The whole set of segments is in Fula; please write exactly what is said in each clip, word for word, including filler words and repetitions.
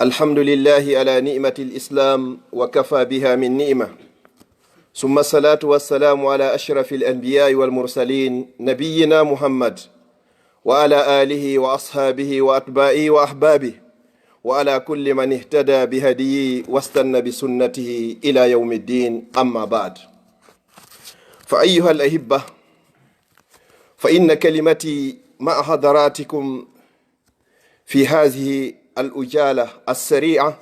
الحمد لله على نعمة الإسلام وكفى بها من نعمة. ثم الصلاة والسلام على أشرف الأنبياء والمرسلين نبينا محمد وعلى آله وأصحابه وأتباعه وأحبابه وعلى كل من اهتدى بهديه واستنى بسنته إلى يوم الدين، أما بعد. فأيها الأحبة، فإن كلمتي مع حضراتكم في هذه العجالة السريعة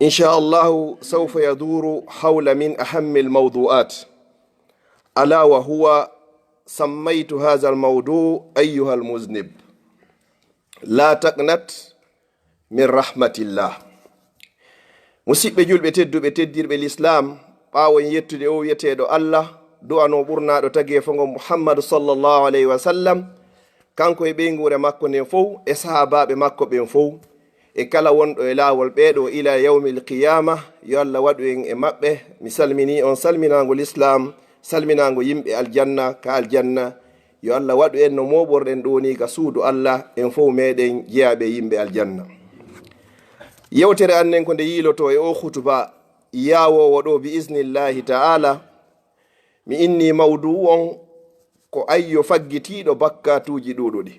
إن شاء الله سوف يدور حول من أهم الموضوعات، ألا وهو سميت هذا الموضوع أيها المذنب لا تقنط من رحمة الله. Musidɓe julɓe tedduɓe, teddirɓe lislaam, ɓaawo en yettude o wiyeteeɗo Allah, du'ano ɓurnaaɗo tageefo ngon Muhammadu sallallahu alayhi wa sallam, kanko e ɓeynguure makko nden fow, e sahaabaaɓe makko ɓen fow, e kala wonɗo e laawol ɓeeɗo ila yawmil qiyaama, yo Allah waɗu en e maɓɓe. Mi salminii on salminaango lislaam, salminaango yimɓe aljanna, ka aljanna. Yo Allah waɗu en no mooɓorɗen ɗoo nii ka suudu Allah, en fow meɗen jeyaaɓe yimɓe aljanna. Yewtere an nden ko nde yiilotoo e oo khutuba yaawoowo ɗoo bi iznillahi ta'ala. Mi inni mawduu on ko ayyo faggitiiɗo bakkaatuuji ɗuuɗuɗi.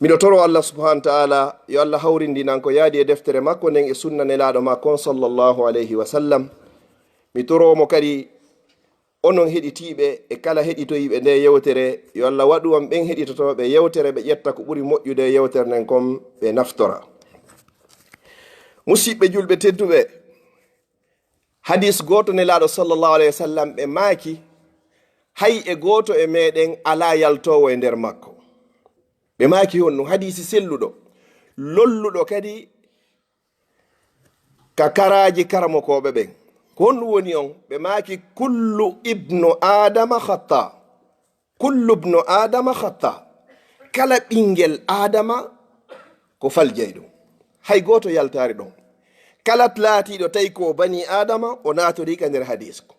Miɗo toro Allah subhanahu wa ta'ala yo Allah hawrindinan ko yaadi e deftere makko nden e sunna nelaaɗo makko on sallallahu alayhi wa sallam. Mi toroo mo kadi onon heɗitiiɓe e kala heɗitoyiiɓe nde yewtere, yo Allah waɗu on ɓen heɗitotooɓe yewtere, ɓe ƴetta ko ɓuri moƴƴude e yewtere nden kon, ɓe naftora. Musidɓe julɓe tedduɓe, hadis gooto nelaaɗo sallallahu alayhi wa sallam ɓe maaki, hay e gooto e meɗen alaa yaltoowo e nder makko. Ɓe maaki honɗum? Hadisi selluɗo, lolluɗo kadi ka karaaji karamokooɓe ɓen. Ko honɗum woni on? Ɓe maaki, "Kullu ibnu Adama khata." "Kullu ibnu Adama khata." Kala ɓinngel Adama ko faljayɗo. Hay gooto yaltaari ɗon. Kala laatiiɗo tawi ko bani Adama, o naatorii ka nder hadis ko.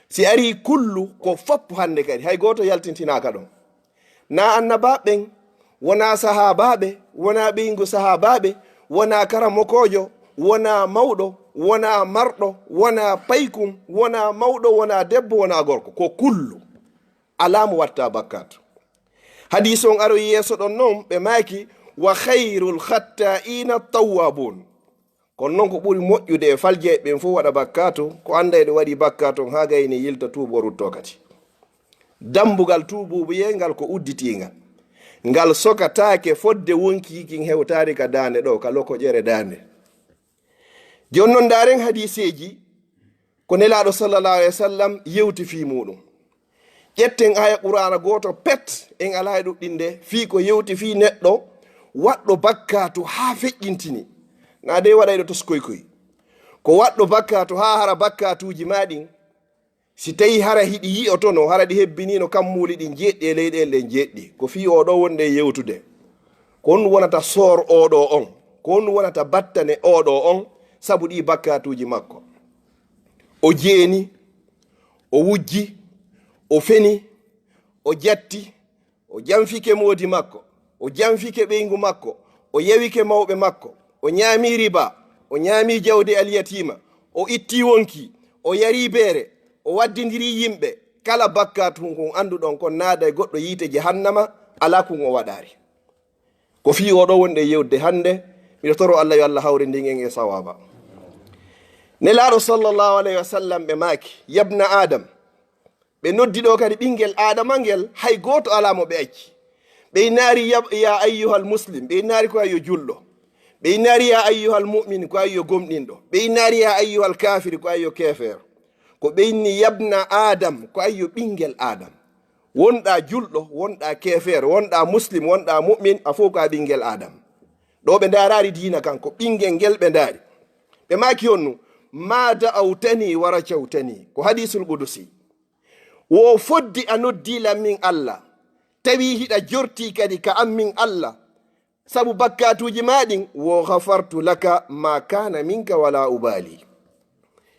Si arii kullu, ko fop hannde kadi, hay gooto yaltintinaaka ɗon. Na annabaaɓe ɓen, wonaa sahaabaaɓe, wonaa ɓeyngu sahaabaaɓe, wonaa karamokoojo, wonaa mawɗo, wonaa marɗo, wonaa paykun, wonaa mawɗo, wonaa debbo, wonaa gorko. Ko kullu. Alaa mo watta bakkaatu. Hadis on aroyi yeeso ɗon non, ɓe maaki, "Wa khayrul khatta'ina tawwabun." Kono non ko ɓuri moƴƴude e faljayɓe ɓen fof waɗa bakkaatu, ko annda eɗo waɗi bakkaatu on haa gayni yilta tuubo rutto kadi. Dambugal tuubuubuyee ngal ko udditingal. Ngal sokataake fodde wonki kin hewtaade ka daande ɗo, ka lokoƴere daande. Jooni non ndaaren hadiseeji ko Nelaaɗo sallallahu alayhi wa sallam yewti fii muuɗum. Ƴetten aaya Qur'aana gooto pet, en alaa e ɗuɗɗinde, fii ko yewti fii neɗɗo waɗɗo bakkaatu haa feƴƴintini. Naa dee waɗayɗo toskoy koy. Ko waɗɗo bakkaatu haa hara bakkaatuuji maa ɗin, si tawii hara hiɗi yi'otono, hara ɗi hebbiniino kammuuli ɗin jeeɗɗi e leyɗeele ɗen jeeɗɗi. Ko fii oo ɗoo wonɗen yewtude. Ko honɗum wonata soor oo ɗoo on? Ko honɗum wonata battane oo ɗoo on sabu ɗii bakkaatuuji makko? O jeeni, o wujji, o feni, o jatti, o janfike moodi makko, o janfike ɓeyngu makko, o yawike mawɓe makko, o ñaami riba, o ñaami jawdi alyatiima, o itti wonki, o yari beere, o waddindiri yimɓe. Kala bakkaatu kun annduɗon kon naaday goɗɗo yiite jahannama, alaa kun o waɗaari. Ko fii oo ɗoo wonɗen yewtude hannde, miɗo toro Allah yo Allah hawrindin en e sawaaba. Nelaaɗo sallallahu alayhi wa sallam ɓe maaki, "Yabna Adam," ɓe noddi ɗoo kadi ɓinngel Aadama ngel, hay gooto alaa mo ɓe acci. Ɓe innaari ya, ya ayyuhal muslim, ɓe innaari ko ayyo julɗo. Ɓe innaari ya ayyuhal mu'min, ko ayyo gomɗinɗo. Ɓe innaari ya ayyuhal kaafir, ko ayyo keefeero. Ko ɓe inni yabna Adam, ko ayyo ɓinngel Adam. Wonɗaa julɗo, wonɗaa keefeero, wonɗaa muslim, wonɗaa mu'min, a fof ko a ɓinngel Adam. Ɗoo ɓe ndaaraari diina kan, ko ɓinngel ngel ɓe ndaari. Ɓe maaki honɗum, "Ma da'awtani wa rajawtani." Ko hadisul qudusi. Wo fodde a noddii lan min Allah, tawi hiɗa jortii kadi ka an min Allah, sabu bakkaatuuji maa ɗin, "Wo ghafartu laka ma kana minka wala ubali."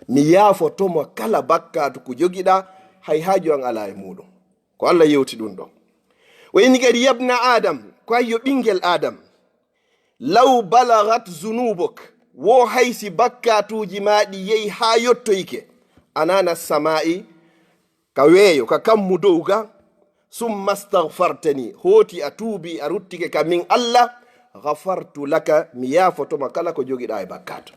Mi yaafoto ma kala bakkaatu ko jogiɗaa, hay haaju an alaa e muuɗum. Ko Allah yewti ɗum ɗon. O inni kadi, "Yabna Adam," ko ayyo ɓinngel Adam. Law balagat zunubuk, wo hay si bakkaatuuji maa ɗi yehi haa yottoyike, anana samaa'i, ka weeyo, ka kammu dow ga, summa stagfartani, hooti a tuubi, a ruttike ka min Alla, gafartu laka, mi yaafoto ma kala ko jogiɗaa e bakkaatu.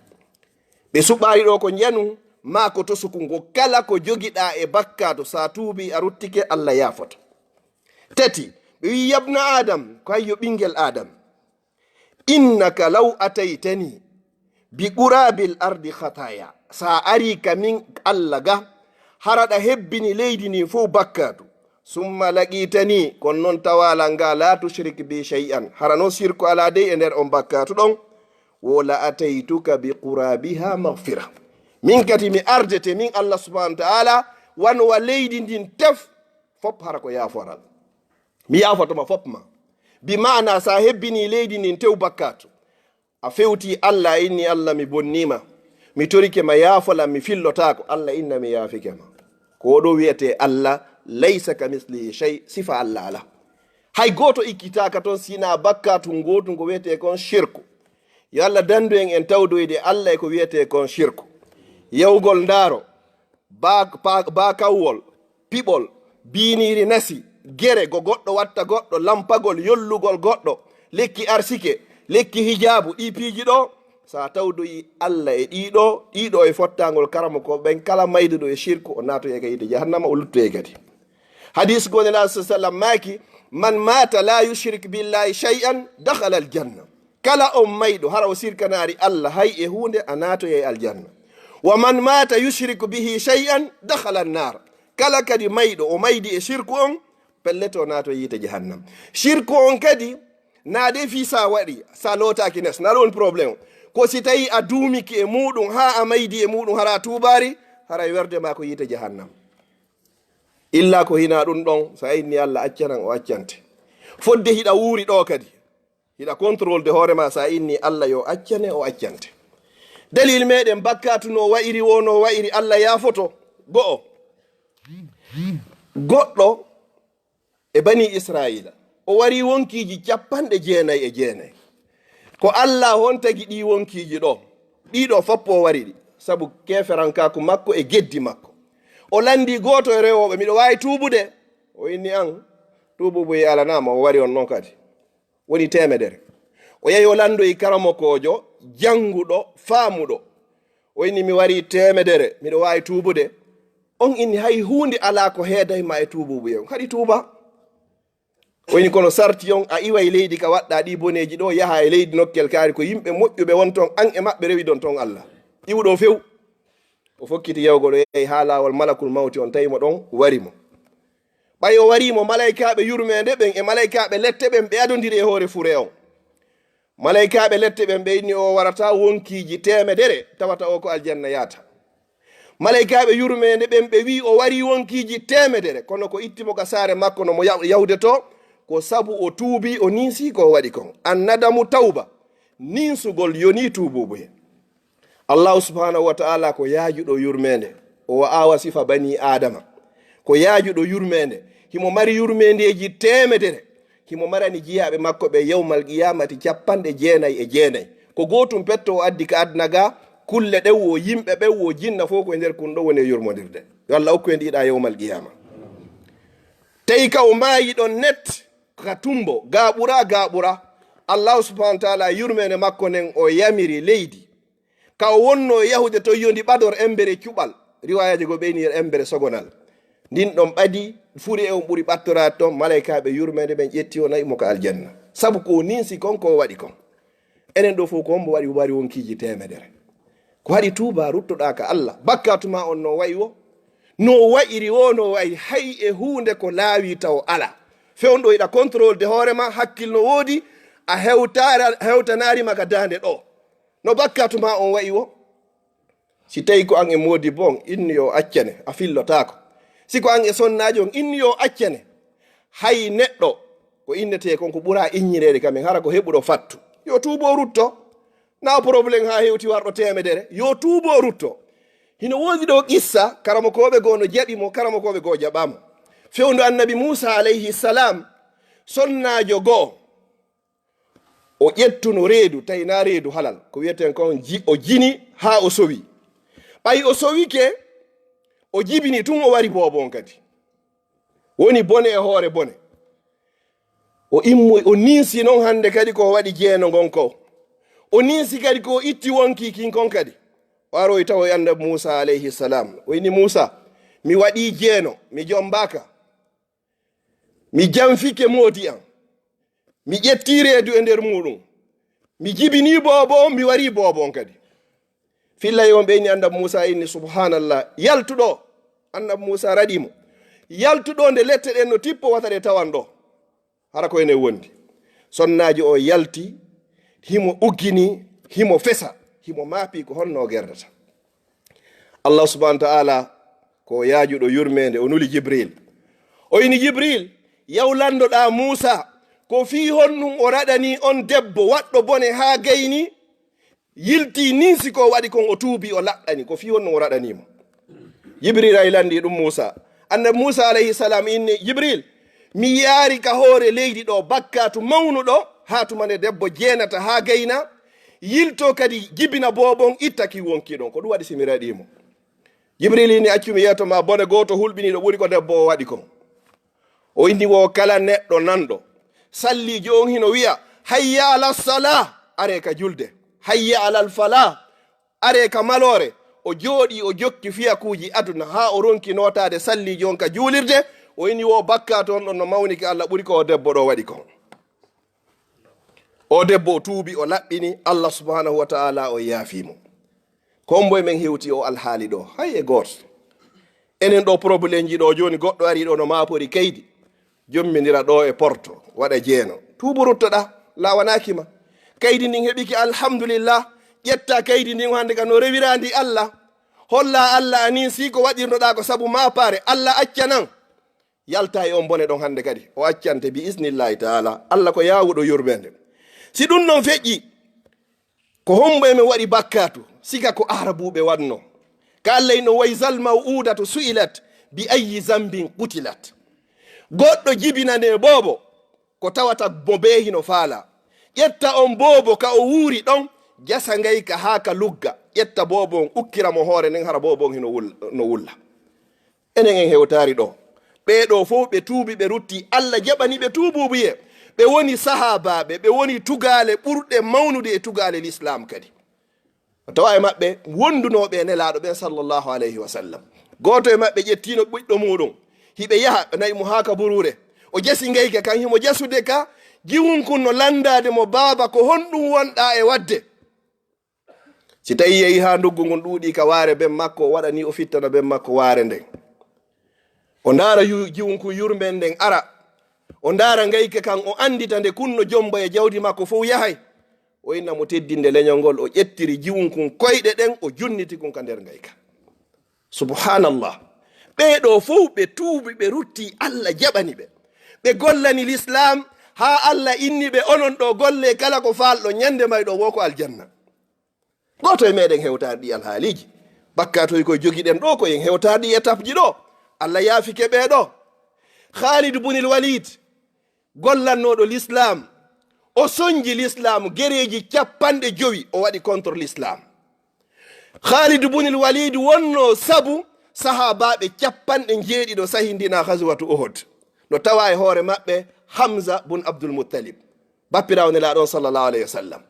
Ɓe suɓaali ɗo ko njanu, maa ko tosuku ngo, kala ko jogiɗaa e bakkaatu, sa tuubi, a ruttike, Alla yaafoto. Tati, ɓe wi'i, "Yabna Adam," ko hay yo ɓingel Adam. "Innaka law ataytani bi qurabil ardi khataya." Sa ari ka min Alla ga, hara ɗa hebbini leydi ndin fow bakkaatu. "Summa laqitani," kono non tawala nga, "la tushrik bi shay'an." Hara non sirku ala dey e nder on bakkaatu ɗon. "Wo la ataytuka bi qurabiha maghfira." Min kadi mi ardete min Alla subhanahu wa ta'ala, wano wa leydi ndin tef, fop hara ko yaaforal. Mi yaafoto ma fop ma. Bi maana sa hebbini leydi ndin tew bakkaatu. A fewti Alla, a inni Alla mi bonnima. Mi torike ma yaafolam, mi fillotaako. Alla inna mi yaafike ma. Ko ɗo wiyete Alla, laysa ka mislihi shay, sifa Alla ala. Hay gooto ikkitaaka ton sina bakkaatu ngootu ngo wiyete kon shirku. Yo Alla dandu en en tawdoyde Alla e ko wiyete kon shirku. Yawgol ndaaro, ba-, pa-, bakawwol, piɓol, biiniiri nasi, gere go goɗɗo watta goɗɗo, lampagol, yollugol goɗɗo, lekki arsike, lekki hijaabu, ɗi piiji ɗo, sa tawdoyi Alla e ɗiɗo, ɗiɗo e fottangol karamoko ɓen, kala mayduɗo e shirku, o naatoye ka yiite jahannama, o luttoye kadi. Hadis goo Nelaaɗo sallallahu alaihi wasallam maaki, "Man mata la yushrik billahi shay'an, dakhala al-janna." Kala on mayɗo, hara o sirkanaari Alla hay e huunde, a naatoyay aljanna. "Wa man mata yushriku bihi shay'an, dakhala an-nar." Kala kadi mayɗo, o maydi e shirku on, pellet o naato yiite jahannam. Shirku on kadi, na de fii sa waɗi, sa lootaaki nes, na ɗon problème. Ko si tawi a duumiki e muɗum, haa a maydi e muɗum, hara a tuubaari, hara e werde ma ko yiite jahannam. Illa ko hina ɗum ɗon, sa inni Alla accanan, o accante. Fodde hiɗa wuuri ɗo kadi. Hiɗa contrôle de hoore ma, sa inni Alla yo accane, o accante. Dalil meɗen bakkaatu no wa'iri wo, no wa'iri Alla yaafoto. Go'o. Goɗɗo e bani Israila, o wari wonkiiji capanɗe jeenay e jeenay. Ko Alla hon tagi ɗi wonkiiji ɗo? Ɗiɗo foppo o wari ɗi, sabu keferankaaku makko e geddi makko. O landi gooto e rewooɓe, "Miɗo waawi tuubude?" O inni, "An, tuububu e alanama." O wari on non kadi. Woni teemedere. O yahi o landoyi karamokoojo, jannguɗo, faamuɗo. O inni, "Mi wari teemedere, miɗo waawi tuubude?" On inni, "Hay huunde alaa ko heeday ma e tuububu e on. Haɗi tuuba." O inni, "Kono sarti on, a iway leydi ka waɗɗa ɗi boneeji ɗo, yaha e leydi nokkel kaari ko yimɓe moƴƴuɓe won ton, an e maɓɓe rewidon ton Alla. Iwuɗo few." O fokkiti yawgol, o yahi haa laawol malakul mawti on tawi mo ɗon, wari mo. Ɓay o warii mo, malaykaaɓe yurmeende ɓen e malaykaaɓe lette ɓen ɓe adondiri e hoore fure on. Malaykaaɓe lette ɓen ɓe inni o warata wonkiiji teemedere, tawata o ko aljanna yaata. Malaykaaɓe yurmeende ɓen ɓe wi'i o warii wonkiiji teemedere, kono ko itti mo ka saare makko no mo yaw-, yahude to, ko sabu o tuubi, o ninsi ko o waɗi kon. An nadamu tawba, ninsugol yoni tuububuye. Allahu subhanahu wa ta'ala ko yaajuɗo yurmeende. O wa'awa sifa bani Adama. Ko yaajuɗo yurmeende. Himo mari yurmeendeeji teemedere. Himo marani jiyaaɓe makko ɓe yawmal qiyamati capanɗe jeenay e jeenay. Ko gootum petto o addi ka aduna ga, kulle ɗen wo, yimɓe ɓen wo, jinna fof ko e nder kun ɗo woni e yurmondirde. Yo Allah okku en ɗiɗa yawmal qiyama. Tawi ka o maayi ɗon net, ka tumbo, gaɓura, gaɓura. Allahu subhanahu wa ta'ala yurmeende makko nden o yamiri leydi. Ka o wonno yahude to yondi ɓador embere cuɓal. Riwayaji go ɓeyni embere sogonal. Ndin ɗon ɓadi furi e on ɓuri ɓattoraade ton, malaykaaɓe yurmeende ɓen ƴetti o nayi mo ka aljanna. Sabu ko o ninsi kon, ko o waɗi kon. Enen ɗo fof ko hombo waɗi wari wonkiji teemedere. Ko haɗi tuuba ruttoɗa ka Allah. Bakkatu ma on no wayi wo? No wayiri wo, no wayi hay e huunde ko laawi taw ala. Fewndo iɗa contrôle de hoore ma, hakkil no woodi, a hewtara-, hewtanaari ma ka daande ɗo. No bakkatu ma on wayi wo? Si tawi ko an e moodi bon, inni yo accane, a fillotaako. Si ko an e sonnaajo on, inni yo accane. Hay neɗɗo, ko innetee kon ko ɓura innirede kamen, hara ko heɓuɗo fattu. Yo tuubo rutto. Na problème ha hewti warɗo teemedere. Yo tuubo rutto. Hino woodi ɗo qissa, karamokooɓe goo no jaɓi mo, karamokooɓe goo jaɓaamo. Fewndo annabi Muusa alayhi salam, sonnaajo goo, O ƴettuno reedu, tawi na reedu halal. Ko wiyeten kon ji-, o jini haa o sowi. Ɓay o sowike, o jibini tun o wari boobo on kadi. Woni bone e hoore bone. O immoy, o ninsi non hande kadi ko o waɗi jeeno ngon ko. O ninsi kadi ko o itti wonki kin kon kadi. O aroy tawoy annabi Muusa alayhi salam. O inni Muusa, mi waɗi jeeno, mi jombaaka. Mi janfike moodi an. Mi ƴetti reedu e nder muuɗum. Mi jibini boobo on, mi wari boobo on kadi. Fillay on ɓe inni annabi Muusa inni, subhanallah, yaltu ɗo. Annabi Muusa raɗi mo. Yaltu ɗo nde lette ɗen no tippo wata ɗe tawan ɗo. Hara ko enen wondi. Sonnaajo o yalti, himo uggini, himo fesa, himo maapi ko honno o gerdata. Allah subhanahu wa ta'ala ko yaajuɗo yurmeende, o nuli Jibril. O ini Jibril, yaw landoɗaa Muusa, ko fii honɗum o raɗani on debbo waɗɗo bone haa gayni? Yilti nin si ko waɗi kon o tuubi, o laɓɓani, ko fii honɗum o raɗani mo? Jibril ay landi ɗum Muusa. Annabi Muusa alayhi salam inni, Jibril, mi yaari ka hoore leydi ɗo bakkaatu mawnuɗo, haa tuma nde debbo jeenata haa gayna, yilto kadi jibina boobon, itta ki wonki ɗon. Ko ɗum waɗi si mi raɗi mo. Jibril inni, accu mi yeeto ma bone gooto hulɓiniiɗo ɓuri ko debbo o waɗi kon. O inni wo kala neɗɗo nanɗo salliijo on hino wi'a, hayya ala salah, are ka julde. Hayya alal falah, are ka maloore. O jooɗi, o jokki fiyakuuji aduna haa o ronki nootaade salliijo on ka juulirde. O inni wo bakkaatu on ɗon no mawniki Allah ɓuri ko o debbo ɗo waɗi kon. O debbo o tuubi, o laɓɓini, Allah subhanahu wa ta'ala o yaafi mo. Ko hombo e men hewti o alhaali ɗo? Hay e gooto. Enen ɗo problemeji ɗo jooni, goɗɗo ari ɗo no maapori kaydi, jommindira ɗo e porto, waɗa jeeno. Tuubu ruttoɗa, laawanaaki ma. Kaydi ndin heɓiki, alhamdulillah. Ƴetta kaydi ndin hande ka no rewirandi Allah. Holla Allah anin si ko waɗirnoɗa ko sabu maapaare, Allah accanan. Yalta e on bone ɗon hande kadi. O accante bi isnillahi ta'ala. Allah ko yaawuɗo yurmeende. Si ɗum non feƴƴi, ko hombo e men waɗi bakkaatu? Siga ko Aarabuɓe waɗno. Ka Allah ino, "Wa izal maw'udatu su'ilat bi ayyi zambin qutilat." Goɗɗo jibinane boobo, ko tawata mo bee hino faala. Ƴetta on boobo ka o wuuri ɗon, jasa ngay ka haa ka lugga. Ƴetta boobo on, ukkira mo hoore nden, hara boobo on hino wul-, no wulla. Enen en hewtaari ɗo. Ɓee ɗoo fow ɓe tuubi, ɓe rutti. Allah jaɓani ɓe tuubuubuye. Ɓe woni sahaabaaɓe, ɓe woni tugaale ɓurɗe mawnude e tugaale Lislaam kadi. O tawa e maɓɓe wondunooɓe e Nelaaɗo ɓen sallallahu alayhi wa sallam. Gooto e maɓɓe ƴettiino ɓiɗɗo muuɗum. Hiɓe yaha, nayi mo haa ka buruure. O jasi ngayka kan, himo jasude ka, jiwun kun no landaade mo, "Baaba, ko honɗum wonɗaa e waɗde?" Si tawi yehi haa nduggu ngun ɗuuɗi ka waare ben makko, o waɗani o fittana ben makko waare nden. O ndaara yu-, jiwun kun yurmen nden ara. O ndaara ngayka kan, o andita nde kunno jomba e jawdi makko fow yahay. O inna mo teddinde leñol ngol, o ƴettiri jiwun kun koyɗe ɗen, o junniti kun ka nder ngayka. Subhanallah. Ɓee ɗoo fow ɓe tuubi, ɓe rutti, Allah jaɓani ɓe. Ɓe gollani Lislaam, haa Allah inni ɓe, "Onon ɗoo golle kala ko faalɗon, ñande mayɗo wo ko aljanna." Gooto e meɗen hewtaade ɗi alhaaliiji. Bakkaatuuji koye jogiɗen ɗoo, ko en hewtaade ɗi étapeji ɗoo. Allah yaafike ɓee ɗoo. Khalid bunil Walid, gollannooɗo Lislaam, o sonji Lislaam gereeji capanɗe jowi o waɗi contre Lislaam. Khalid bunil Walid wonno sabu sahaabaaɓe capanɗe njeeɗiɗo sahindina Ghazwatu Uhud. No tawa e hoore maɓɓe Hamza bun Abdul Muttalib, bappiraawo Nelaaɗo on sallallahu alayhi wa sallam.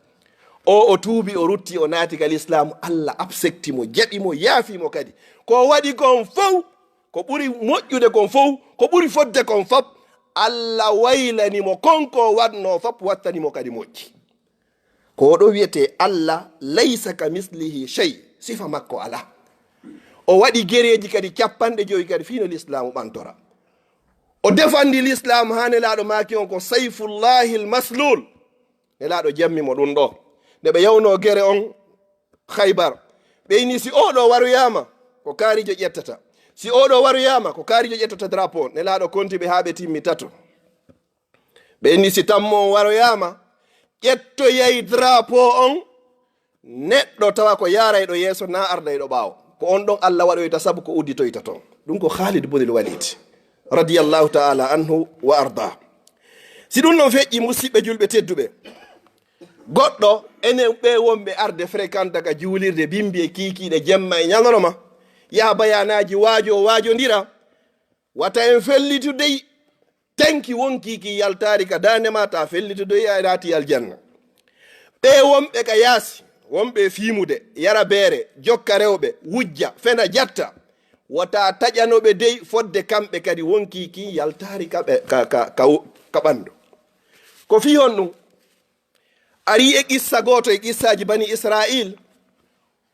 O, o tuubi, o rutti, o naati ka Lislaam. Allah absekti mo, jaɓi mo, yaafi mo kadi. Ko o waɗi kon fow, ko ɓuri moƴƴude kon fow, ko ɓuri fodde kon fop, Allah waylani mo kon ko o waɗno fop, wattani mo kadi moƴƴi. Ko o ɗo wiyetee Allah, laysa ka mislihi shay, sifa makko alaa. O waɗi gereeji kadi capanɗe jowi kadi fii no Lislaamu ɓantora. O defandi Lislaamu haa Nelaaɗo maaki on ko Sayfullahil Maslul. Nelaaɗo jammi mo ɗum ɗo. Nde ɓe yawnoo gere on Khaybar, ɓe inni, "Si oo ɗoo waroyaama, ko kaarijo ƴettata. Si oo ɗoo waroyaama, ko kaarijo ƴettata drapeau." Nelaaɗo konti ɓe haa ɓe timmi tato. Ɓe inni, "Si tammo on waroyaama, ƴettoyay drapeau on neɗɗo tawa ko yaarayɗo yeeso, naa ardayɗo ɓaawo." Ko on ɗon Allah waɗoyta sabu ko udditoyta ton. Ɗum ko Khalid bunil Walid, radiyallahu ta'ala anhu wa arda. Si ɗum non feƴƴi, musiɓɓe julɓe tedduɓe, Goɗɗo enen ɓe wonɓe arde fréquenta ka juulirde bimbi e kiikiiɗe jemma e ñalorma, yaha bayanaaji waajo, waajondira, wata en fellitu dey. Tenki wonkii ki yaltaari ka daande ma, ta fellito doy a naati aljanna. Ɓe wonɓe ka yaasi, wonɓe e fiimude, yara beere, jokka rewɓe, wujja, fena, jatta, wota taƴano ɓe dey fodde kamɓe kadi wonkii ki yaltaari ka, ɓe, ka, ka, ka, ka ɓandu. Ko fii honɗum? Ari e qissa gooto e qissaaji Bani Isra'il,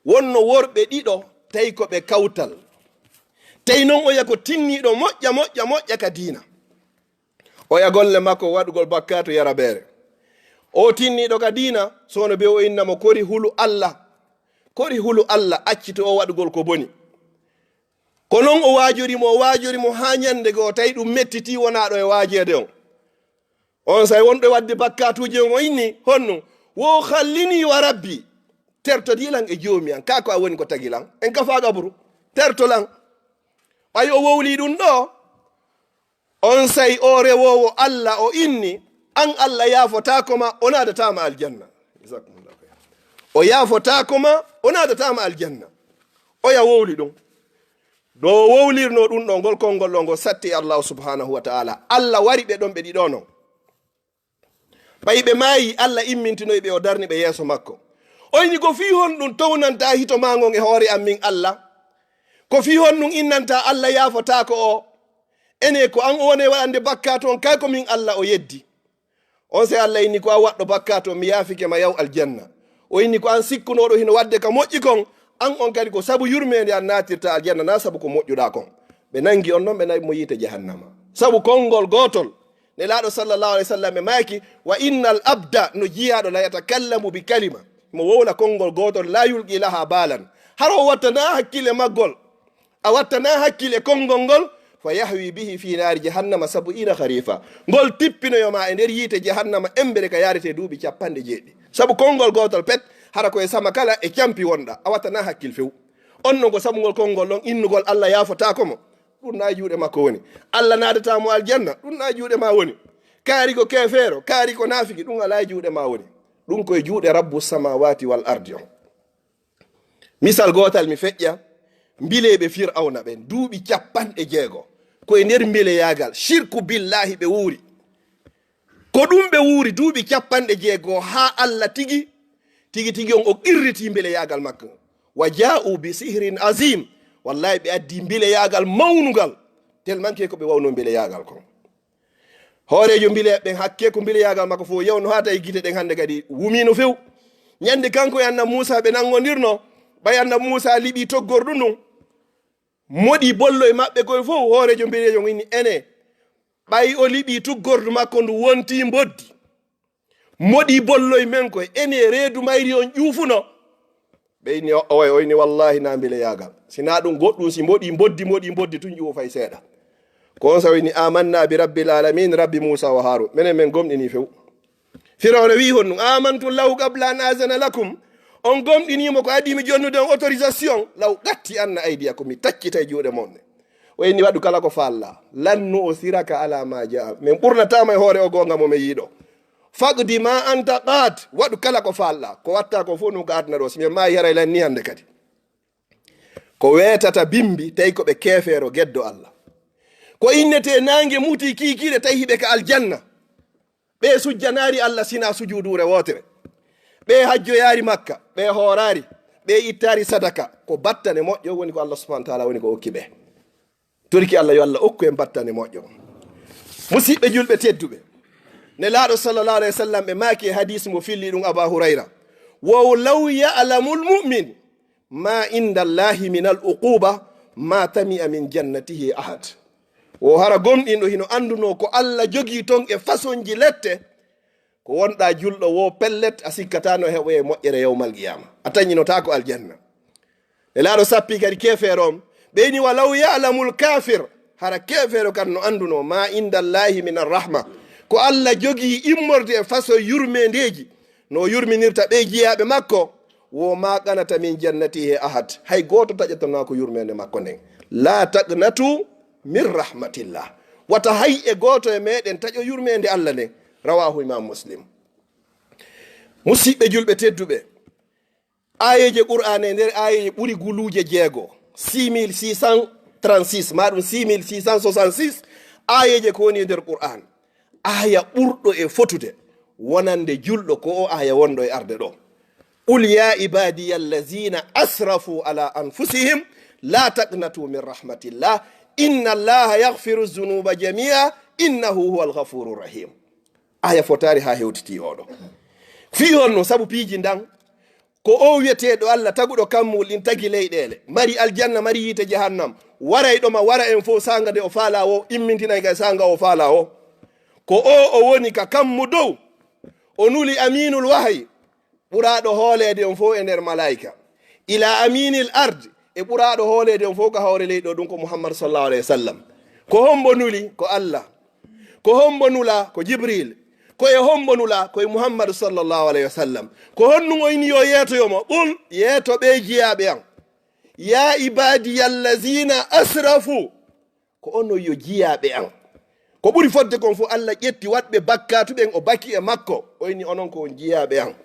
wonno worɓe ɗiɗo, tawi ko ɓe kawtal. Tawi non oya ko tinniiɗo moƴƴa, moƴƴa, moƴƴa ka diina. Oya golle makko waɗugol bakkaatu, yara beere. O tinniiɗo ka diina, sono be o inna mo kori hulu Allah. Kori hulu Allah, accito o waɗugol ko boni. Ko non o waajori mo, o waajori mo haa ñande goo, tawi ɗum mettitii wonaa ɗo e waajeede on. On say wonɗo e waɗde bakkaatuuji on, o inni, honno? Wo khallini wa rabbi, tertodii lan e joomi an, kaa ko a woni ko tagi lan, en kafaa gaburu, terto lan. Ɓay o wowlii ɗum ɗo, on say o rewoowo Allah, o inni, an Allah yaafotaako ma, o naadataa ma aljanna. Jazakumullahu khairan. O yaafotaako ma, o naadataa ma aljanna. Oya wowli ɗum. Ɗo wowlirnoo ɗum ɗo, ngol konngol ɗo, ngol satti e Allahu subhanahu wa ta'ala. Allah wari ɓe ɗon ɓe ɗiɗo non. Ɓay ɓe maayi, Allah immintinoyi ɓe, o darni ɓe yeeso makko. O inni, ko fii honɗum townantaa hito maa ngon e hoore am min Allah? Ko fii honɗum innantaa Allah yaafotaako o? Ene ko an o woni e waɗande bakkaatu on, kay ko min Allah o yeddi. On se Allah inni, ko an waɗɗo bakkaatu on, mi yaafike ma, yaw aljanna. O inni, ko an sikkunooɗo hino waɗde ka moƴƴi kon, an on kadi ko sabu yurmeende an naatirta aljanna, na sabu ko moƴƴuɗaa kon. Ɓe nangi on non, ɓe nawi mo yiite jahannama. Sabu konngol gootol. Nelaaɗo sallallahu alaihi wasallam e maaki, wa innal abda, no jiyaaɗo, la yatakallamu bi kalima. Mo wowla konngol gootol, la yulqi laha balan. Hara o wattana hakkille maggol. A wattana hakkille konngol ngol, fa yahwi bihi fi naari jahannama sab'ina kharifa. Ngol tippinoyo ma e nder yiite jahannama embere ka yaarete duuɓi capanɗe jeeɗiɗi. Sabu konngol gootol pet, hara ko e sama kala e campi wonɗa. A wattana hakkil few. On non ko sabu ngol konngol ɗon innugol Allah yaafotaako mo. Ɗum na e juuɗe makko woni. Allah naadataa mo aljanna. Ɗum na e juuɗe ma woni. Kaari ko keefeero, kaari ko naafiki, ɗum alaa e juuɗe ma woni. Ɗum ko e juuɗe Rabbu samawati wal ardi on. Misal gootal mi feƴƴa, mbileeɓe Fir'awna ɓen, duuɓi capanɗe jeego, ko e nder mbeleyaagal, shirku billahi ɓe wuuri. Ko ɗum ɓe wuuri duuɓi capanɗe jeego, haa Allah tigi, tigi, tigi on o qirritii mbeleyaagal makko. Wa jaa'u bi sihrin azim, wallahi ɓe addi mbeleyaagal mawnungal, tellement que ko ɓe wawnoo mbeleyaagal kon. Hooreejo mbileeɓe ɓen, hakke ko mbileyaagal makko fof yawno haa tawi gite ɗen hannde kadi wumiino few. Ñande kanko e Annabi Muusaa ɓe nanngondirno, ɓay Annabi Muusaa liɓii toggordu ndun, moɗi bollo e maɓɓe koye fof, hooreejo mbileejo on inni, ene, ɓay o liɓii tuggordu makko ndu wontii mboddi, moɗi bollo e men koye, ene reedu mayri on ƴuufuno. Ɓe inni, o, oy, o inni, wallahi na mbileyaagal. Si na ɗum goɗɗum, si mboɗi mboddi, mboɗi mboddi tun ƴuwo fay seeɗa. Ko on sa o inni, amanna bi rabbil alamin, rabbi Muusa wa Harun. Menen men gomɗini few. Firawna wi'i honɗum, amantum lahu qabla an azana lakum. On gomɗinimo ko adii mi jonnude on autorisation. Law qatti anna aydiyakum, mi taccitay juuɗe mon ɗe. O inni, waɗu kala ko faalla. Lan nu'thiraka ala ma ja'a. Min ɓurnataama e hoore o goonga mo min yiɗo. Faqdi ma anta qad, waɗu kala ko faalɗaa. Ko watta ko fof ɗum ko aduna ɗo. Si min maayi haray lan ni hannde kadi. Ko weetata bimbi, tawi ko ɓe keefeero geddo Allah. Ko innetee naange muti kiikiiɗe, tawi hiɓe ka aljanna. Ɓe sujjanaari Allah sina sujuuduure wootere. Ɓe hajjoyaari Makka, ɓe hooraari, ɓe ittaari sadaka. Ko battane moƴƴo woni ko Allah subhanahu wa ta'ala woni ko okki ɓe. Torki Allah, yo Allah okku en battane moƴƴo. Musiɓɓe julɓe tedduɓe, Nelaaɗo sallallahu alayhi wa sallam ɓe maaki e hadis mo filli ɗum Aba Hurayra, wo law ya'lamul mu'min ma inda Allahi min al uquba ma tami'a min jannatihi ahad. Wo hara gomɗinɗo hino anduno ko Allah jogii ton e fasonji lette, ko wonɗa julɗo wo pellet, a sikkata no heɓoye moƴƴere yawmal qiyama. A tañinotaako aljanna. Nelaaɗo sappi kadi keefeero on. Ɓeyni, walaw ya'lamul kafir, hara keefeero kan no anduno, ma inda Allahi min arrahma, ko Allah jogii immorde e faso yurmeendeeji, no o yurminirta ɓe jiyaaɓe makko, wo ma qanata min jannatihi ahad, hay gooto taƴatanaako yurmeende makko nden. La taqnatu min rahmatillah. Wata hay e gooto e meɗen taƴo yurmeende Allah nden. Rawahu Imam Muslim. Musiɓɓe julɓe tedduɓe, aayeeje Qur'aana e nder aayeeje ɓuri guluuje jeego, six mille six cent trente-six, maa ɗum six mille six cent soixante-six aayeeje ko woni e nder Qur'aan. Aaya ɓurɗo e fotude wonande julɗo ko o aaya wonɗo e arde ɗo. "Qul ya ibadiya allazina asrafu ala anfusihim la taqnatu min rahmatillah, inna allaha yaghfiru dhunuba jami'a, innahu huwal ghafurur rahim." Aya fotaari haa hewtiti oɗo. Fii honno? Sabu piiji ndan, ko o wiyeteeɗo Allah taguɗo kammuuli ɗin, tagi leyɗeele, mari aljanna, mari yiite jahannam, warayɗo ma wara en fof saanga nde o faalaa woo, immintinay kay saanga o faalaa woo. Ko o, o woni ka kammu dow, o nuli aminul wahayi, ɓuraaɗo hooleede on fof e nder malaayika. Ila aminil ard, e ɓuraaɗo hooleede on fof ka hoore leydi o, ɗum ko Muhammad sallallahu alayhi wa sallam. Ko hombo nuli? Ko Allah. Ko hombo nula? Ko Jibril. Ko e hombo nula? Ko e Muhammad sallallahu alayhi wa sallam. Ko honɗum o inni yo yeetoyo mo? Qul, yeeto ɓe jiyaaɓe an. Ya ibadiya allazina asrafu. Ko onon yo jiyaaɓe an. Ko ɓuri fodde kon fof, Allah ƴetti waɗɓe bakkaatu ɓen, o baki e makko. O inni onon ko on jiyaaɓe an.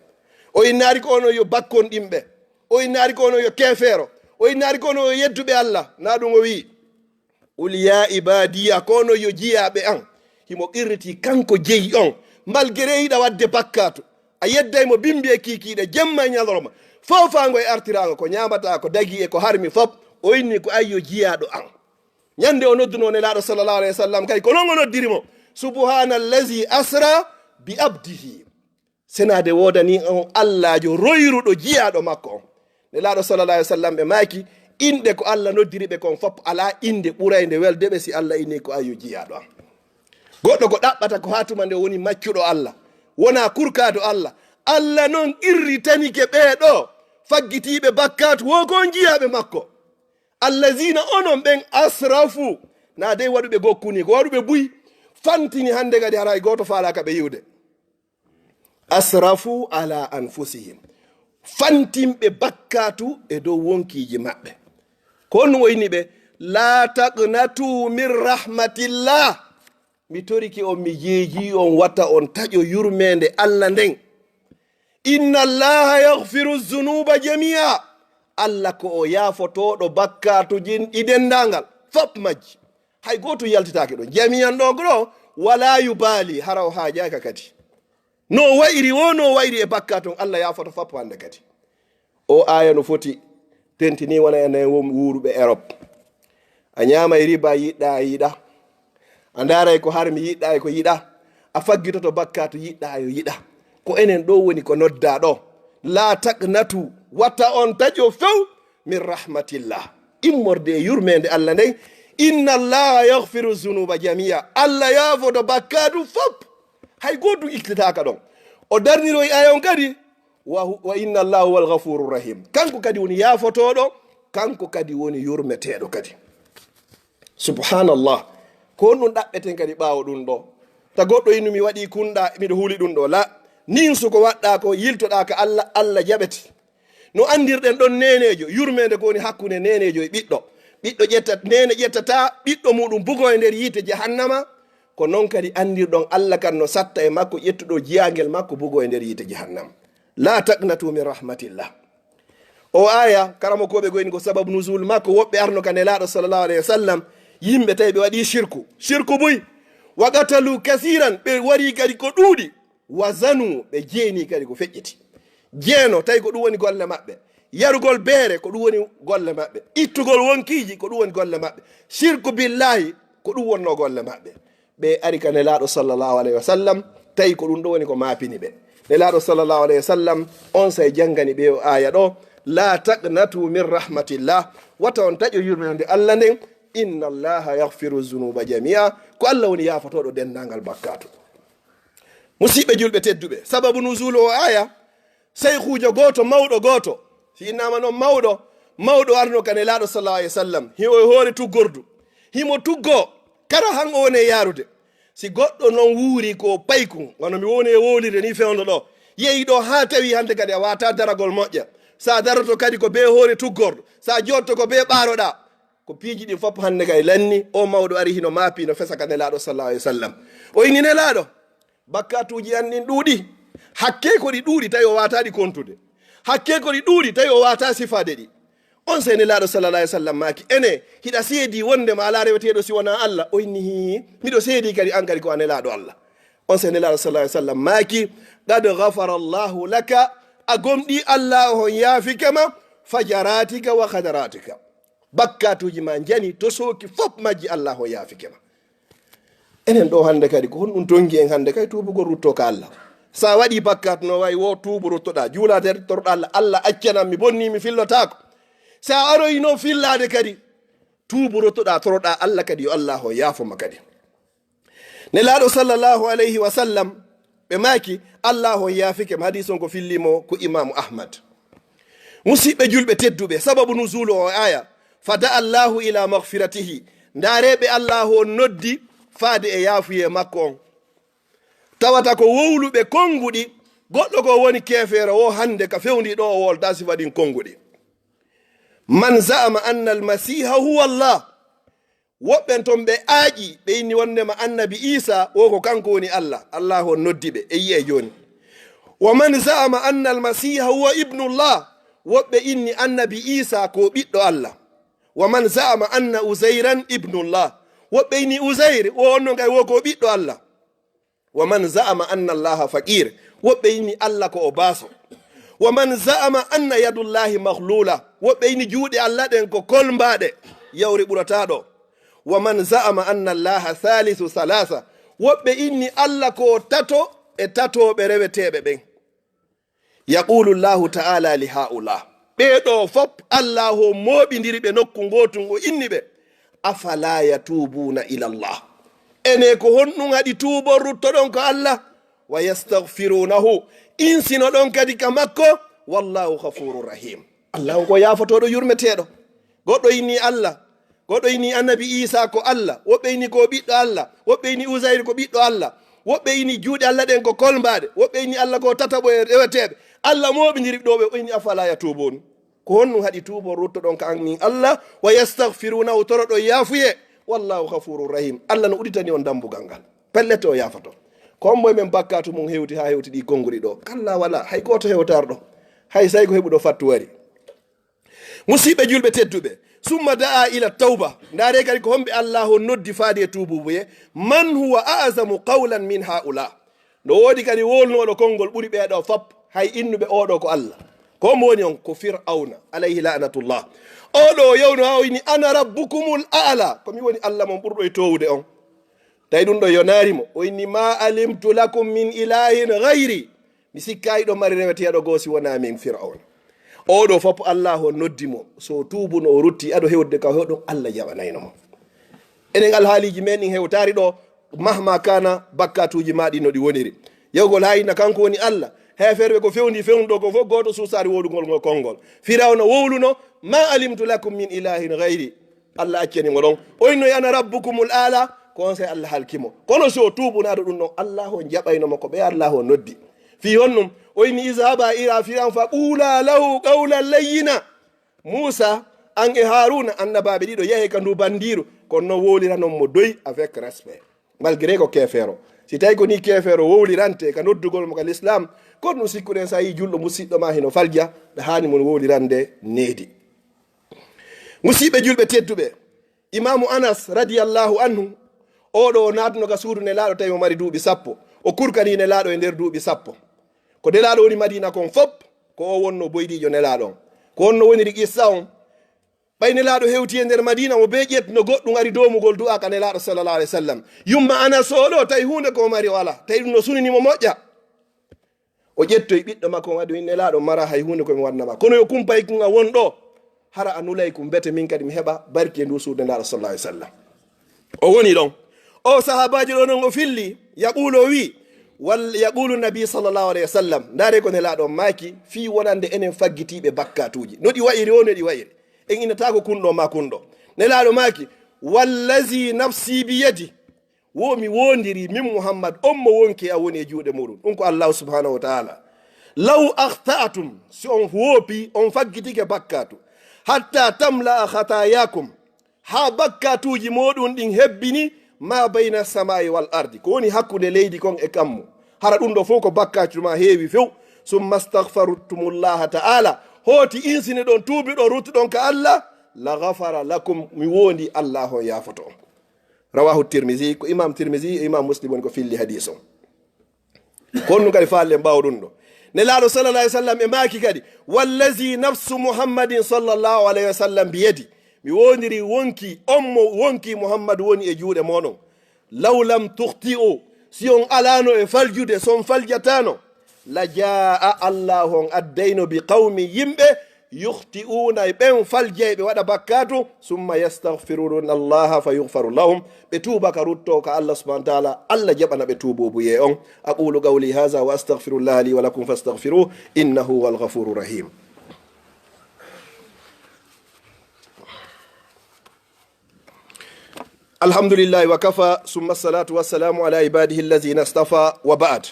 O innaali ko onon yo bakkonɗinɓe. O innaali ko onon yo keefeero. O innaali ko onon yo yedduɓe Allah. Na ɗum o wi'i. "Qul ya ibadiya", ko onon yo jiyaaɓe an. Himo qirriti kanko jeyi on. Malgré hiɗa waɗde bakkaatu. A yedday mo bimbi e kiikiiɗe, jemma e ñalorma. Foofaango e artiraango, ko ñaamataa, ko dagi e ko harmi fop. O inni ko ay yo jiyaaɗo an. Ñande o noddunoo Nelaaɗo sallallahu alayhi wa sallam, kay ko non o noddiri mo, "Subhaanallazi asra bi abdihi." Senaade woodani on Allaajo royruɗo jiyaaɗo makko on. Nelaaɗo sallallahu alayhi wa sallam ɓe maaki, inɗe ko Allah noddiri ɓe kon fop, alaa innde ɓuraynde welde ɓe si Allah inni ko ay yo jiyaaɗo an. Goɗɗo ko ɗaɓɓata ko haa tuma nde woni maccuɗo Allah, wonaa kurkaaɗo Allah. Allah non qirritanike ɓee ɗoo faggitiiɓe bakkaatu, wo ko on jiyaaɓe makko. Allazina, onon ɓen, asrafu, na dey waɗuɓe gokkuni, ko waɗuɓe buy, fantini hannde kadi hara hay gooto faalaaka ɓe yi'ude. Asrafu ala anfusihim, fantinɓe bakkaatu e dow wonkiiji maɓɓe. Ko honɗum o inni ɓe? "La taqnatu min rahmatillah." Mi torike on, mi jeeji on, wata on taƴo yurmeende Allah nden. "Inna Allaha yaghfiru dhunuba jami'a." Allah ko o yaafotooɗo bakkaatuji ɗi denndaangal, fop majji. Hay gooto yaltitaake ɗon. Jami'an ɗon ko ɗo, wala yubali, hara o haajaaka kadi. No wayri wo, no wayri e bakkaatu on, Allah yaafoto fop hannde kadi. O aya no foti tentini wona enen won wuuruɓe Europe. A ñaamay riba, yiɗɗa a yiɗa. A ndaaray ko harmi, yiɗɗa e ko yiɗa. A faggitoto bakkaatu, yiɗɗa yo yiɗa. Ko enen ɗo woni ko nodda ɗo. La taqnatu, wata on taƴo few min rahmatillah. Immorde e yurmeende Allah nden. Inna Allaha yaghfiru dhunuba jami'a. Allah yaafoto bakkaatu fop. Hay gooto ittitaaka ɗon. O darniroy aya on kadi, wa hu-, "Wa inna Allaha huwal ghafurur rahim." Kanko kadi woni yaafotooɗo, kanko kadi woni yurmeteeɗo kadi. Subhanallah. Ko honɗum ɗaɓɓeten kadi ɓaawo ɗum ɗo? Ta goɗɗo innu mi waɗi kunɗa, miɗo huli ɗum ɗo. La, ninsu ko waɗɗa ko, yiltoɗa ka Allah, Allah jaɓete. No anndirɗen ɗon neeneejo, yurmeende ko woni hakkunde neeneejo e ɓiɗɗo. Ɓiɗɗo ƴetta, neene ƴettata ɓiɗɗo muɗum bugo e nder yiite jahannama, ko non kadi anndirɗon Allah kan no satta e makko, ƴettuɗo jiyaangel makko bugo e nder yiite jahannama. La taqnatu min rahmatillah. O aya, karamokooɓe goyni ko sababu nuzul makko, woɓɓe arno ka Nelaaɗo sallallahu alayhi wa sallam, yimɓe tawi ɓe waɗi shirku. Shirku buy, wa qatalu kasiran, ɓe wari kadi ko ɗuuɗi. Wa zanu, ɓe jeeni kadi ko feƴƴiti. Jeeno, tawi ko ɗum woni golle maɓɓe. Yarugol beere, ko ɗum woni golle maɓɓe. Ittugol wonkiiji, ko ɗum woni golle maɓɓe. Shirku billahi, ko ɗum wonno golle maɓɓe. Ɓe ari ka Nelaaɗo sallallahu alayhi wa sallam, tawi ko ɗum ɗo woni ko maapini ɓe. Nelaaɗo sallallahu alayhi wa sallam, on say janngani ɓe o aya ɗo, "La taqnatu min rahmatillah." Wata on taƴo yurmeende Allah nden, "Inna Allaha yaghfiru dhunuba jami'a." Ko Allah woni yaafotooɗo denndaangal bakkaatu. Musiɓɓe julɓe tedduɓe, sababu nuzulu o aya, seykuujo gooto, mawɗo gooto, si innama noon mawɗo, mawɗo arno ka Nelaaɗo sallallahu alayhi wa sallam, himo e hoore tuggordu, himo tuggo, kara han o woni e yaarude. Si goɗɗo noon wuuri ko paykun, wano mi woni e wowlirde ni fewndo ɗo, yehi ɗo haa tawi hannde kadi a wata daragol moƴƴa, sa daroto kadi ko be hoore tuggordu, sa jotto ko be ɓaaroɗa, ko piiji ɗin fof hannde kay lanni, o mawɗo ari hino maapi, no fesa ka Nelaaɗo sallallahu alayhi wa sallam. O inni, "Nelaaɗo, bakkaatuuji an ɗin ɗuuɗi, Hakkee ko ɗi ɗuuɗi tawi o waataɗi kontude. Hakkee ko ɗi ɗuuɗi tawi o waata sifaade ɗi. On sey Nelaaɗo sallallahu alaihi wasallam maaki, ene, hiɗa seedi wonde ma alaa reweteeɗo si wonaa Allah? O inni, hii, miɗo seedi kadi an kadi ko a Nelaaɗo Allah. On sey Nelaaɗo sallallahu alaihi wasallam maaki, qad ghafara Allahu laka, a gomɗii Allah on yaafike ma, fajaratika wa khadaratika. Bakkatuuji ma njani tosooki fof majji Allah on yaafike ma. Enen ɗo hannde kadi ko honɗum tongi en hannde kay tuubugol rutto ka Allah? Sa waɗi bakkat no wayi wo tuubu ruttoɗa, juulade toroɗa Allah, Allah accanan mi bonni mi fillotaako. Sa aroyi noon fillaade kadi, tuubu ruttoɗa toroɗa Allah kadi yo Allah o yaafo ma kadi. Nelaaɗo sallallahu alayhi wa sallam ɓe maaki Allah o yaafike ma. Hadis on ko fillimo ko Imaamu Ahmad. Musiɓɓe julɓe tedduɓe, sababu nuzulu o aya, fada Allahu ila maghfiratihi. Ndaare ɓe Allah on noddi faade e yaafuye makko on. Tawata ko wowluɓe konnguɗi, goɗɗo ko woni keefeero o hannde ka fewndi ɗo o wolta sifa ɗin konnguɗi. Man za'ama anna al-Masiha huwa Allah. Woɓɓe ton ɓe aaƴi, ɓe inni wondema annabi Isa o ko kanko woni Allah. Allah on noddi ɓe, e yi'e jooni. Wa man za'ama anna al-Masiha huwa ibnullah. Woɓɓe inni annabi Isa ko ɓiɗɗo Allah. Wa man za'ama anna Uzairan ibnullah. Woɓɓe inni Uzair o on non kay wo ko ɓiɗɗo Allah. Wa man za'ama anna Allaha faqir. Woɓɓe inni Allah ko o baaso. Wa man za'ama anna yadullahi maghlula. Woɓɓe inni juuɗe Allah ɗen ko kolmbaaɗe, yawre ɓurata ɗo. Wa man za'ama anna Allaha thalithu thalatha. Woɓɓe inni Allah ko tato e tatooɓe reweteeɓe ɓen. Yaqulu Allahu ta'ala li haula. Ɓee ɗo fop Allah o mooɓindiri ɓe nokku ngootun, o inni ɓe, afala yatubuna ila Allah. Ene ko honɗum haɗi tuubon ruttoɗon ko Allah? Wa yastaghfirunahu. Insinoɗon kadi ka makko. Wallahu ghafurur rahim. Allah on ko yaafotoɗo yurmeteɗo. Goɗɗo inni Allah, goɗɗo inni annabi Isa ko Allah, woɓɓe inni ko ɓiɗɗo Allah, woɓɓe inni Uzairu ko ɓiɗɗo Allah, woɓɓe inni juuɗe Allah ɗen ko kolmbaaɗe, woɓɓe inni Allah ko tataɓo e reweteeɓe. Allah mooɓindiri ɗo ɓe, o inni afala yatubun. Ko honɗum haɗi tuubon ruttoɗon ka an min Allah, wa yastaghfirunahu, toroɗon yaafuye? Wallahu ghafurur rahim. Allah no uditani on dambugal ngal. Pellet o yaafoto. Ko hombo e men bakkatu mum hewti haa hewti ɗi konnguɗi ɗo? Kalla wala, hay gooto hewtarɗo. Hay say ko heɓuɗo fattuwari. Musiɓɓe julɓe tedduɓe, summa da'a ila tawba. Ndaare kadi ko homɓe Allah o noddi faade e tuububuye. Man huwa a'zamu qawlan min haula. No woodi kadi wolnooɗo konngol ɓuri ɓee ɗo fop, hay innuɓe oɗo ko Allah. Ko hombo woni on? Ko Fir'auna, alayhi la'natullah. Oɗo o yewno haa o inni, ana rabbukumul a'la. Ko mi woni Allah mon ɓurɗo e towude on. Tawi ɗum ɗo yonaari mo. O inni, ma alimtu lakum min ilahin ghayri. Mi sikkayi ɗo mari reweteeɗo goo si wonaa min Fir'auna. Oɗo fop Allah o noddi mo. So tuubuno o rutti, ado hewtude ka hoɗum, Allah jaɓanayno mo. Enen alhaaliji men ɗin hewtaari ɗo, mahma kana bakkatuuji ma ɗin no ɗi woniri. Yewgol haa inna kanko woni Allah. Heeferɓe ko fewndi fewndo ko fof gooto suusaade wowlugol ngol konngol. Firawna wowluno, ma alimtu lakum min ilahin ghayri. Allah accani mo ɗon. O innoyi, ana rabbukumul aala, ko on sey Allah halki mo. Kono si o tuubunaado ɗum ɗon, Allah o jaɓayno mo ko ɓe Allah o noddi. Fii honɗum? O inni, izhaba ila Firawna fa qula lahu qawlan layyina. Muusa, an e Haaruna, annabaaɓe ɗiɗo, yahee ka ndu bandiiru. Kono non wowliranon mo doy avec respect. Malgré ko keefeero. Si tawi ko ni keefeero wowlirante ka noddugol mo ka l'islam, kono ɗum sikkuɗen sa yi julɗo musiɗɗo ma hino falja, ɗa haani mon wowlirande needi. Musiɓɓe julɓe tedduɓe, Imaamu Anas radiyallahu anhu, oɗo o naatuno ka suudu Nelaaɗo tawi o mari duuɓi sappo. O kurkani Nelaaɗo e nder duuɓi sappo. Ko Nelaaɗo woni Madina kon fop, ko o wonno boydiijo Nelaaɗo on. Ko honno woniri qissa on? Ɓay Nelaaɗo hewti e nder Madina, mo bee ƴettuno goɗɗum ari doomugol du'a ka Nelaaɗo sallallahu alaihi wasallam. Yumma Anas oɗo tawi huunde ko o mari o ala, tawi ɗum no sunini mo moƴƴa. O ƴettoyi ɓiɗɗo makko on adi, o inni, Nelaaɗo, mara hay huunde ko mi waɗna ma. Kono yo kumpay kun a won ɗo, hara a nulay kun, mbete min kadi mi heɓa barki e ndu suudu Nelaaɗo sallallahu alaihi wasallam. O woni ɗon. O sahaabaajo ɗo non o filli, yaqulu o wi, wal yaqulu nabi sallallahu alaihi wasallam. Ndaare ko Nelaaɗo on maaki, fii wonande enen faggitiiɓe bakkatuuji. No ɗi wa'iri o, no ɗi wa'iri. En innataako kun ɗo ma kun ɗo. Nelaaɗo maaki, wallazi nafsi biyadi. Wo mi wondiri min Muhammad, on mo wonki a woni e juuɗe muɗum. Ɗum ko Allahu subhanahu wa ta'ala. Law akhta'tum, si on hoopi, on faggitike bakkatu, hatta tamla'a khatayakum, haa bakkatuuji mooɗum ɗin hebbini ma bayna samaa'i wal ardi, ko woni hakkunde leydi kon e kammu. Hara ɗum ɗo fof ko bakkaatu ma heewi few. Summa astaghfartumullaha ta'ala. Hooti insini ɗon, tuubi ɗon, ruttuɗon ka Allah. La ghafara lakum, mi wondi Allah on yaafoto on. Rawahu Tirmidhi, ko Imam Tirmidhi e Imam Muslim woni ko filli hadis on. Ko honɗum kadi faalɗen ɓaawo ɗum ɗo? Nelaaɗo sallallahu alaihi wasallam e maaki kadi, "Wallazi nafsu Muhammadin sallallahu alaihi wasallam biyadi." Mi wondiri wonki, on mo wonki Muhammadu woni e juuɗe moɗon. "Law lam tukhti'u," si on alano e faljude, si on faljatano, "la jaa," Allahu on addayno, "bi qawmi," yimɓe, "yukhti'una," e ɓen faljay ɓe waɗa bakkaatu, "summa yastaghfiruna Allaha fa yughfaru lahum," ɓe tuuba ka rutto ka Allah subhanahu wa ta'ala, Allah jaɓana ɓe tuubuubuyee on. "Aqulu qawli hadha wa astaghfirullaha li wa lakum fastaghfiruhu, innahu huwal ghafurur rahim." Alhamdulillahi wa kafa, summa salatu wa salamu ala ibadihi allazina istafa, wa ba'd.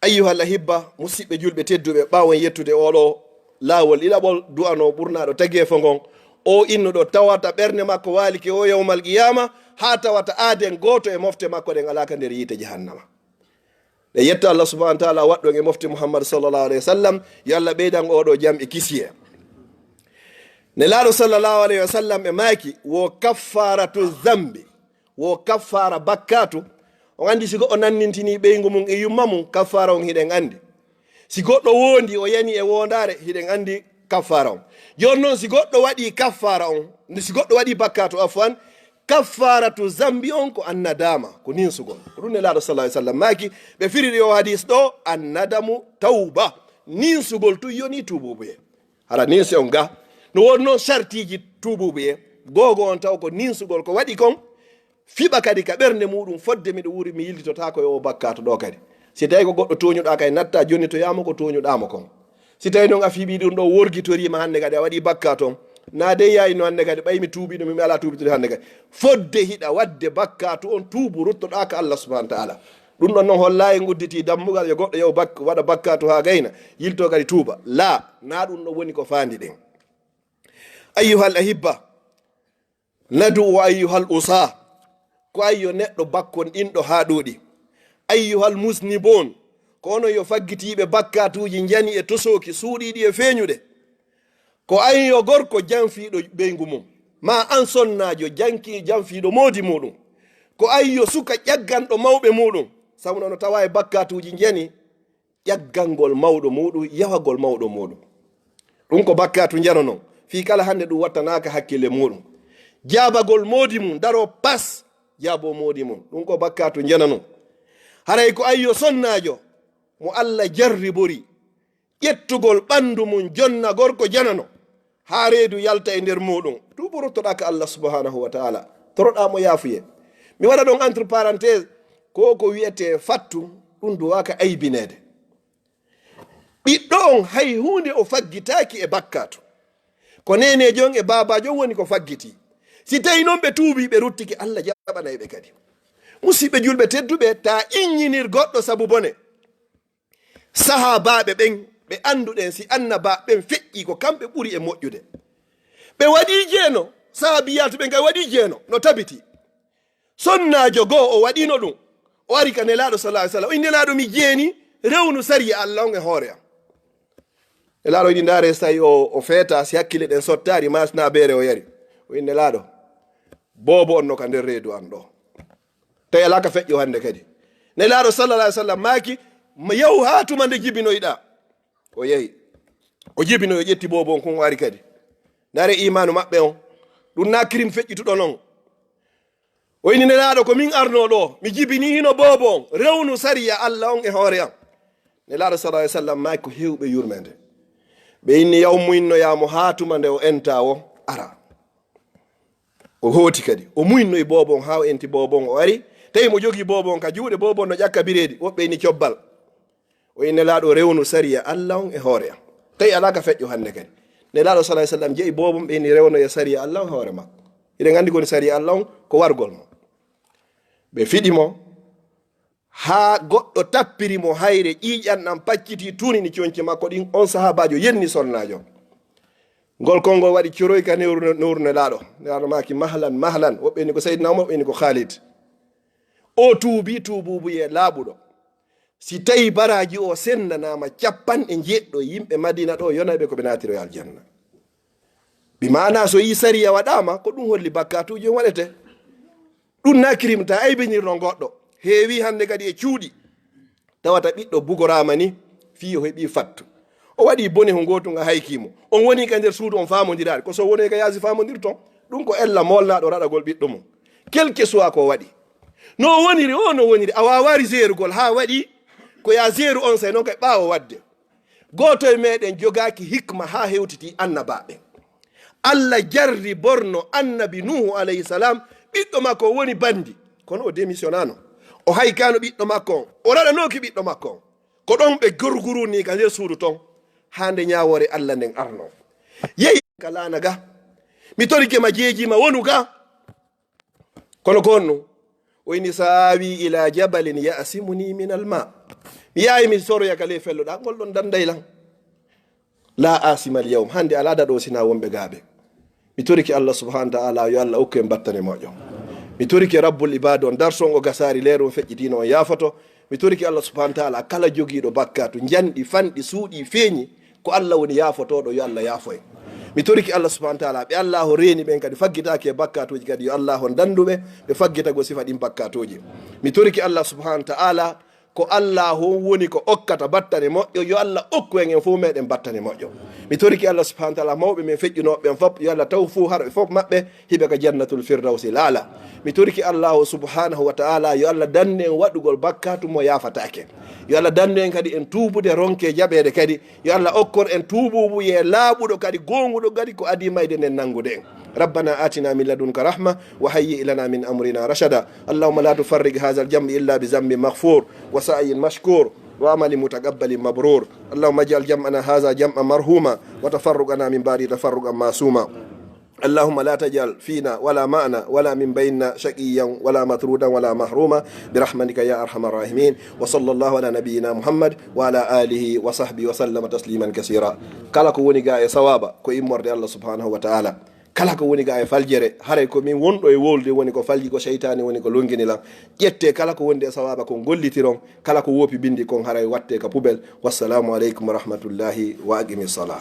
Ayyuhal ahibba, musiɓɓe julɓe tedduɓe, ɓaawo en yettude oɗo laawol ɗiɗaɓol, du'ano ɓurnaaɗo tageefo ngon, o innuɗo tawata ɓernde makko waalike o yawmal qiyama, haa tawata aaden gooto e mofte makko ɗen alaa ka nder yiite jahannama. Ɗe yetta Allah subhanahu wa ta'ala waɗɗo e mofte Muhammad sallallahu alaihi wasallam, yo Allah ɓeydan oɗo jam e kisiyee. Nelaaɗo sallallahu alaihi wasallam e maaki, "Wo kaffaratu zambi, wo kaffara bakkatu." On andi si goɗɗo nannintini ɓeyngu mum e yumma mum, kaffara on hiɗen andi. Si goɗɗo wondi, o yani e wondare, hiɗen andi kaffara on. Jooni non, si goɗɗo waɗi kaffara on, si goɗɗo waɗi bakkatu, afwan, kaffaratu zambi on ko annadama, ko ninsugol. Ko ɗum Nelaaɗo sallallahu alaihi wasallam maaki, ɓe firiri o hadis ɗo, "Annadamu tawba." Ninsugol tun yoni tuubuubuyee. Hara ninsi on ga. No woodi non sartiiji tuubuubuyee. Googo on taw ko ninsugol ko waɗi kon, fiɓa kadi ka ɓernde muɗum, fodde miɗo wuuri, mi yillitotaako e o bakkaatu ɗo kadi. Si tawi ko goɗɗo tooñuɗaa kay, natta jonnitoyaa mo ko tooñuɗaa mo kon. Si tawi non a fiɓi ɗum ɗo, worgitoriima hannde kadi, a waɗi bakkaatu on. Na dey yayi no hannde kadi, ɓay mi tuubi ɗum, mi alaa tuubitude hannde kadi. Fodde hiɗa waɗde bakkaatu on, tuubu, ruttoɗaa ka Allah subhanahu wa ta'ala. Ɗum ɗon non hollaayi en udditi dammugal yo goɗɗo yahu bak-, waɗa bakkaatu haa gayna, yilto kadi tuuba. Laa, na ɗum ɗo woni ko faandi ɗen. Ayyuhal ahibba, nadu wa ayyuhal usa, ko ayyo neɗɗo bakkon ɗin ɗo haa ɗuuɗi. Ayyuhal musnibun, ko onon yo faggitiiɓe bakkaatuuji njani e tosooki suuɗiiɗi e feeñuɗe. Ko an yo gorko janfiiɗo ɓeyngu mum, ma an sonnaajo janki janfiiɗo moodi muɗum. Ko an yo suka ƴagganɗo mawɓe muɗum, sabu no tawa e bakkaatuuji njani, ƴaggangol mawɗo muɗum, yahagol mawɗo muɗum. Ɗum ko bakkaatu njano non. Fii kala hannde ɗum wattanaaka hakkille muɗum. Jaabagol moodi mum, daro pas, jaabo moodi mum. Ɗum ko bakkaatu njano non. Haray ko an yo sonnaajo mo Allah jarribori, ƴettugol ɓanndu mum jonna gorko janano, haa reedu yalta e nder muɗum. Tuubu ruttoɗaa ka Allah subhanahu wa ta'ala. Toroɗaa mo yaafuye. Mi waɗa ɗon entre parenthèse, ko ko wi'etee fattu, ɗum duwaaka aybineede. Ɓiɗɗo on hay huunde o faggitaaki e bakkaatu. Ko neeneejo on e baabaajo on woni ko faggiti. Si tawi non ɓe tuubi, ɓe ruttike, Allah jaɓanay ɓe kadi. Musiɓɓe julɓe tedduɓe, ta inñinir goɗɗo sabu bone. Sahaabaaɓe ɓen, ɓe annduɗen, si annabaaɓe ɓen feƴƴi, ko kamɓe ɓuri e moƴƴude. Ɓe waɗi jeeno, sahaabiyyaatu ɓen kay waɗi jeeno, no tabiti. Sonnaajo goo o waɗino ɗum. O ari ka Nelaaɗo sallallahu alaihi wasallam. O inni, "Nelaaɗo, mi jeeni, rewnu sariya Allah on e hoore am." Nelaaɗo inni, "Ndaare so tawi o, o feeta, si hakkille ɗen sottaari, ma si na beere o yari." O inni, "Nelaaɗo, boobo on no ka nder reedu an ɗo." Tawi alaa ka feƴƴo hannde kadi. Nelaaɗo sallallahu alaihi wasallam maaki, "Ma yahu haa tuma nde jibinoyɗaa." O yahi. O jibinoyi, o ƴetti boobo on kun, o ari kadi. Ndaare iimaanu maɓɓe on. Ɗum na kirim feƴƴituɗo non. O inni, "Nelaaɗo, ko min arno ɗo. Mi jibini hino boobo on. Rewnu sariya Allah on e hoore am." Nelaaɗo sallallahu alaihi wasallam maaki ko heewɓe yurmeende. Ɓe inni, "Yaw muynnoyaa mo haa tuma nde o enta o ara." O hooti kadi. O muynnoyi boobo on haa o enti boobo on, o ari. Tawi mo jogii boobo on ka juuɗe, boobo on no ƴakka bireedi. Woɓɓe inni cobbal. O inni, "Nelaaɗo, rewnu sariya Allah on e hoore am." Tawi alaa ka feƴƴo hannde kadi. Nelaaɗo sallallahu alaihi wasallam jeyi boobo on, ɓe inni, "Rewnoya sariya Allah on e hoore makko." Hiɗen anndi ko woni sariya Allah on, ko wargol mo. Ɓe fiɗi mo, haa goɗɗo tappiri mo hayre, ƴiiƴan ɗan pacciti, tunini conci makko ɗin. On sahaabaajo yenni sonnaajo. Ngol konngol waɗi coroy ka newru, newru Nelaaɗo. Nelaaɗo maaki, "Mahlan, mahlan." Woɓɓe inni ko Seydina Umar, woɓɓe inni ko Khalid. O tuubi tuubuubuyee laaɓuɗo. Si tawi baraaji o sennanaama capanɗe njeɗɗo yimɓe Madina ɗo, yonayɓe ko ɓe naatiro e aljanna. Bi maana so yi sariya waɗaama, ko ɗum holli bakkaatuuji on waɗete. Ɗum na kirimta aybinirno goɗɗo. Heewi hannde kadi e cuuɗi. Tawata ɓiɗɗo bugoraama ni, fii o heɓi fattu. O waɗi bone ho ngootu nga haykii mo. On woni ka nder suudu on faamondiraali. Ko so woni ka yaasi faamondirton. Ɗum ko ella moolnaaɗo raɗagol ɓiɗɗo mum. Quel que soit ko waɗi. No woniri o, no woniri. A waawaari seerugol haa waɗi ko ya seeru on sey non kay ɓaawo waɗde. Gooto e meɗen jogaaki hikma haa hewtiti annabaaɓe. Allah jarriborno annabi Nuhu alayhi salam, ɓiɗɗo makko o woni bandi. Kono o démissionnaano. O haykaano ɓiɗɗo makko on. O raɗanooki ɓiɗɗo makko on. Ko ɗon ɓe gorguru ni ka nder suudu ton. Haa nde ñaawoore Allah nden arno. Yehi ka laana ga. Mi torike ma jeeji ma wonu ga. Kono ko honno? O inni, "Saawi ila jabalin ya'simuni min alma." Mi yaawi mi soroya ka ley felloɗa, ngol ɗon danday lan. La asima al yawm. Hannde alaa daɗo sina wonɓe gaaɓe. Mi torike Allah subhanahu wa ta'ala, yo Allah okku en battane moƴƴo. Mi torike Rabbul Ibad on, darson o gasaari leeru on feƴƴitiino on yaafoto. Mi torike Allah subhanahu wa ta'ala, kala jogiiɗo bakkaatu, njanɗi, fanɗi, suuɗi, feeñi, ko Allah woni yaafotooɗo, yo Allah yaafo en. Mi torike Allah subhanahu wa ta'ala, ɓe Allah o reeni ɓen kadi faggitaaki e bakkaatuuji kadi, yo Allah on dandu ɓe, ɓe faggita go sifa ɗin bakkaatuuji. Mi torike Allah subhanahu wa ta'ala, ko Allah on woni ko okkata battane moƴƴo, yo Allah okku en en fof meɗen battane moƴƴo. Mi torike Allah subhanahu wa ta'ala, mawɓe men feƴƴunooɓe ɓen fof, yo Allah taw fof hara ɓe fof maɓɓe, hiɓe ka jannatul firdawsi laala. Mi torike Allah subhanahu wa ta'ala, yo Allah dandu en waɗugol bakkaatu mo yaafataake. Yo Allah dandu en kadi en tuubude ronke jaɓeede kadi. Yo Allah okkor en tuubuubu ye laaɓuɗo kadi, goonguɗo kadi ko adii mayde nden nanngude en. ربنا آتنا من لدنك رحمة وهيئ لنا من أمرنا رشدا. اللهم لا تفرق هذا الجمع إلا بذنب مغفور وسعي مشكور وعمل متقبل مبرور. اللهم اجعل جمعنا هذا جمعا مرحوما وتفرقنا من بعده تفرقا معصوما. اللهم لا تجعل فينا ولا معنا ولا من بيننا شقيا ولا مطرودا ولا محروما برحمتك يا أرحم الراحمين. وصلى الله على نبينا محمد وعلى آله وصحبه وسلم تسليما كثيرا. Kala ko woni ga e sawaaba, ko immorde Allah subhanahu wa ta'ala. Kala ko woni ga e faljere, haray ko min wonɗo e wowlude woni ko falji, ko seytaane woni ko longini lan. Ƴette kala ko wondi e sawaaba kon gollitiron, kala ko woopi bindi kon haray watte ka poubelle. Wassalamu aleykum wa rahmatullahi wa aqimi salah.